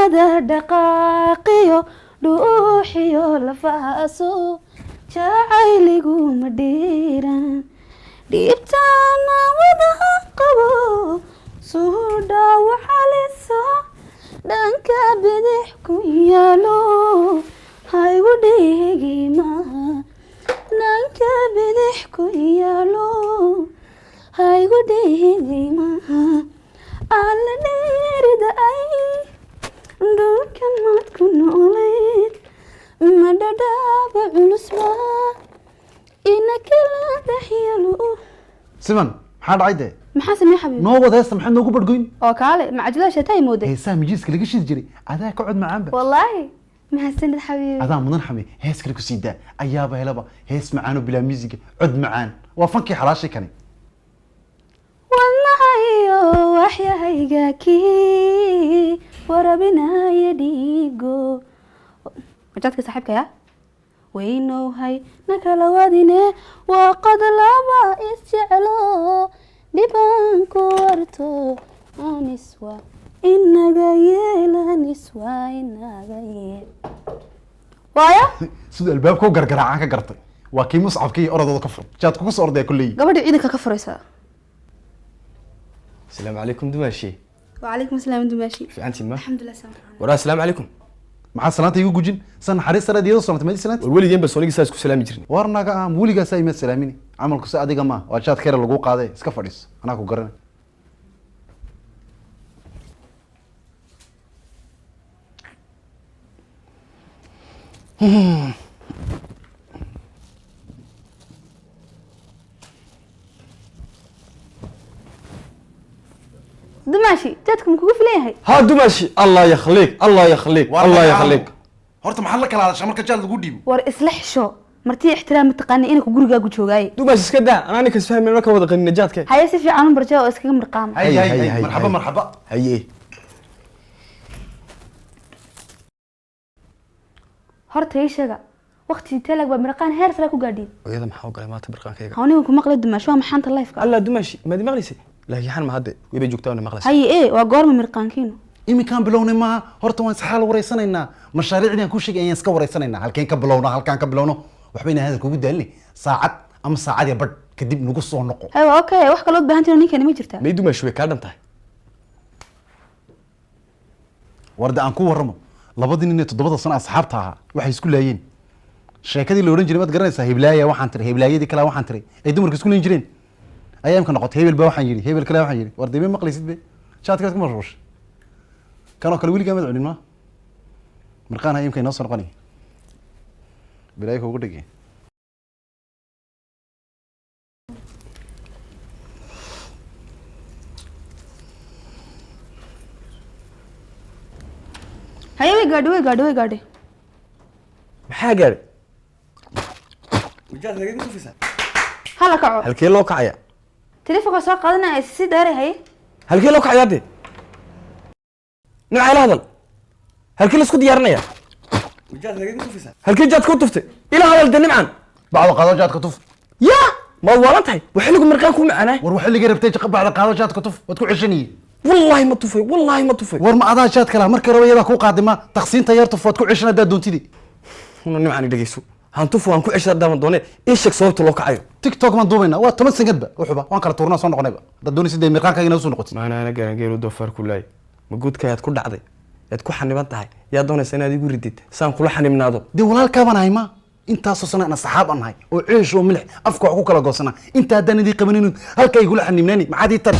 Dhidibada dhaqaaqiyo dhuuxiyo lafahaaso jacayligu ma dhiiran, dhiibtaana wada qabo suudhaa xaliso, dhanka bidix ku yaalo haygu dhigi maha, dhanka bidix ku yaalo haygu dhigi maha. Alla dheerida ay dhulkan maad ku noolayd, ma dhadhaaba culusba ina kala dhexyalo. Siman, maxaa dhacay dee? Maxaa samey, xabiib? Noo wad heesta, maxaad noogu badhgoyn? Oo kaale macajilada sheetaa mooday. Heesaha mijiiska laga shidi jiray adaa ka cod macaanba. Wallaahi mahadsanid, xabiibi. Adaa mudan xame. Hees kale kusii daa, ayaaba helaba hees macaanoo bilaa miisiga, cod macaan, waa fankii xalaashay kani. Wadnahayo waxyahayga kii warabinaya dhiigo majaadka saaxiibkaya weynowhay nakala wadine, waa qad laba isjeclo dhiban ku warto aniswa inaga yeelaniswa inaga yeel waayo. Siduu albaabka u gargaraacaan ka gartay, waa kii Muscabka iyo orodooda ka fur, jaad kugu soo ordaya kulley. Gabadha ciidanka ka furaysaa. Asalaamu calaykum, dumaashi. وعليكم السلام dumaashi. Fiicantiin ma? الحمد لله سلام. Waraa, asalaamu calaykum. Maxaa salaanta igu gujin? San naxariis saraad iyadoo salaantay maadi salaanta. War weligeen ba soonigii saa isku salaami jirnay. War naga ah, weligaasaa imaad salaamini, camalku se adiga maa, waa jaad kere lagu qaaday. Iska fadhiiso, anaa ku garanay. Dumaashi, jaadku ma kugu filan yahay? Ha dumaashi, Allah yakhliik, Allah yakhliik, Allah yakhliik. Horta maxaad la kala hadashaa marka jaad lagu dhiibo? War isla xisho, martii ixtiraam mataqaana inanku gurigaagu joogaaye. Dumaashi, iska daa, anaa ninka isfahmayn marka wada qanina jaadka. Haye, si fiican u barjaa oo iskaga mirqaama. Hay hay. Hay, hay. Hay, marxaba. Hay. Marxaba. Haye. Horta ii sheega, waqti telag baa mirqaan heer sare ku gaadhiin? Hooyada maxaa ogalay maanta birqaankayga? Hawnigan ku maqlay dumaashi, waa maxaanta lifeka? Allah dumaashi, maadi maqlaysay? Laakiin xan ma hadde way joogtaa ona maqlaysay. Haye, ee waa goorma mirqaankiinu? Iminkaan bilownay maaha, horta waan isxaal wareysanaynaa, mashaariicdii aan ku sheegay ayaan iska wareysanaynaa, halkeen ka bilowno, halkaan ka bilowno. Waxba inaan hadal kugu daalinay, saacad ama saacad iyo badh kadib nagu soo noqo. Haye, waa okay. Wax kaloo baahantiin ninkani ma jirtaa? May dumaashi, way kaa dhan tahay. Warde aan ku warramo, labadii nin ee 7da sano asxaabta ahaa waxay isku laayeen sheekadii la odhan jiray, maad garanaysaa? Heblaaya waxaan tiray, heblaayadii kale waxaan tiray, ay dumarka isku layn jireen ayaa imka noqotay hebel baa waxaan yidhi, hebel kale waxaan yidhi. War dee ma maqlaysid be, jaadkaad ku mashquushay, kanoo kale weligaa maad cunin ma marqaan. Ha, imka inoo soo noqonaya bilaayo kugu dhigi. Haye, way gaadhi, way gaadhi, way gaadhi. Maxaa gaadhay? Hala kaco. Halkee loo kacaya? Telefonka soo qaadanaya si dheeray, haye. Halkee loo kacaya dee? Nimcaa ila hadal, halkee la isku diyaarinaya? Halkee jaadka u tuftay? Ila hadal dee, Nimcan. Bacdo qaado, jaadka tuf. Ya maad waalan tahay? Waa xilligu mirqaan kuu macaanaa. War waxaa liga rabtay bacda qaado, jaadka tuf, waad ku ceshaniye. Wallaahi ma tufay, wallaahi ma tufay. War ma adaa jaadka laha markii raba? Iyadaa kuu qaaday, ma taqsiinta yar tuf, waad ku ceshan haddaad doontidi. Una Nimcaan i dhegeyso, han tufu waan ku ceshaa daaman doone, ii sheeg sababta loo kacayo. TikTok baan duubaynaa, waa 10 sangadba wuxuba, waan kala tuurnaa, soo noqonayba, haddaad doonaysid dee mirqaankaaga inaad usoo noqotid. Maanaana garangeelu doofaar ku laay, ma guudka yaad ku dhacday, yaad ku xaniban tahay, yaad doonaysa inaad igu ridid saan kula xanibnaado? Dee walaalkaa baan ahay, ma intaasoo sana aan asxaab aan nahay oo ceesh oo milix afka wax ku kala goosanaa, inta haddaan idii qabaninin halkaa igula xanibnaani, maxaad ii tari?